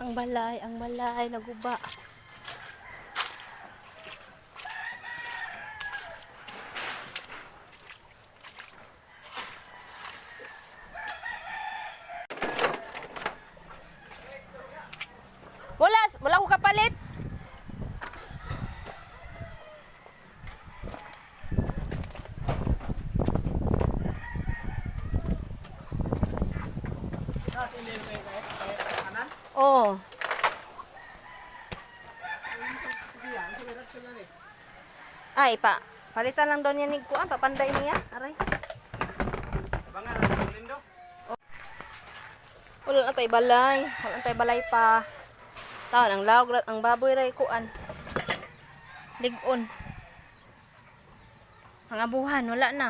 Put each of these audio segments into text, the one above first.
Ang balay, naguba. Wala, wala ko kapalit. Oo. Ay, pa. Palitan lang daw niya ni kuan, papanday niya. Aray. Wala na tayo balay. Wala na tayo balay pa. Taon, ang lawag, ang baboy ray kuan. Ligon. Ang abuhan, wala na.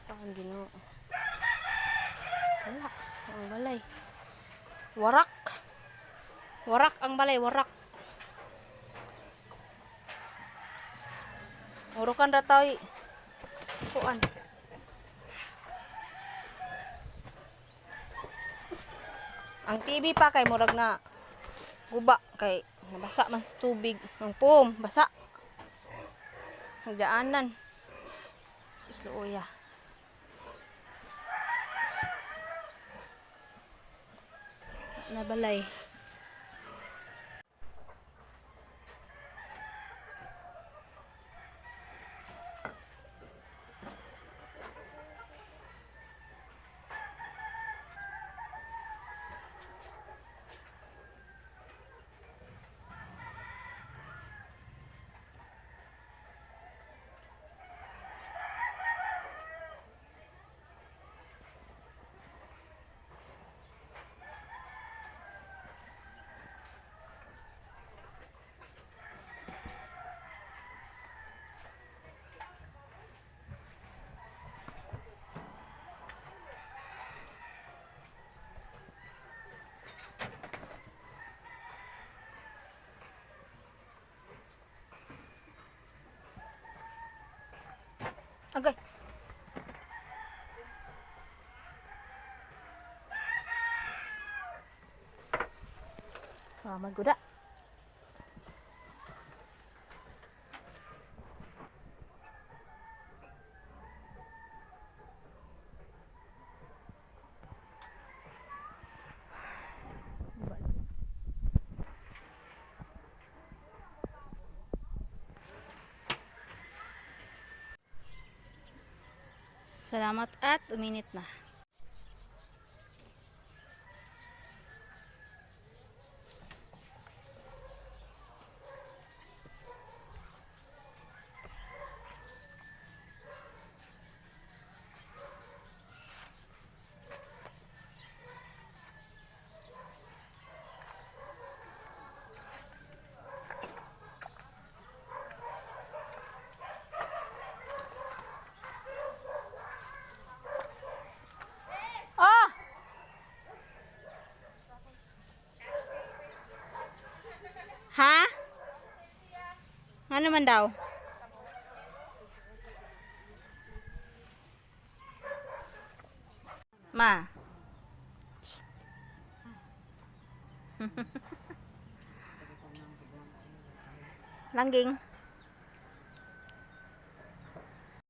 Taon, Ginoo. Wala. Ang balay. Warak. Warak ang balay, warak. Urukan ra tayo. Kuan. Ang TV pa kay murag na guba kay nabasa man sa tubig. Ang pum, basa. Nagdaanan. Sus luoya. Nabalay. Agay. Sama guda. Salamat at uminit na. Oh! Ha? Nga naman daw? Ma. Shh. Langging.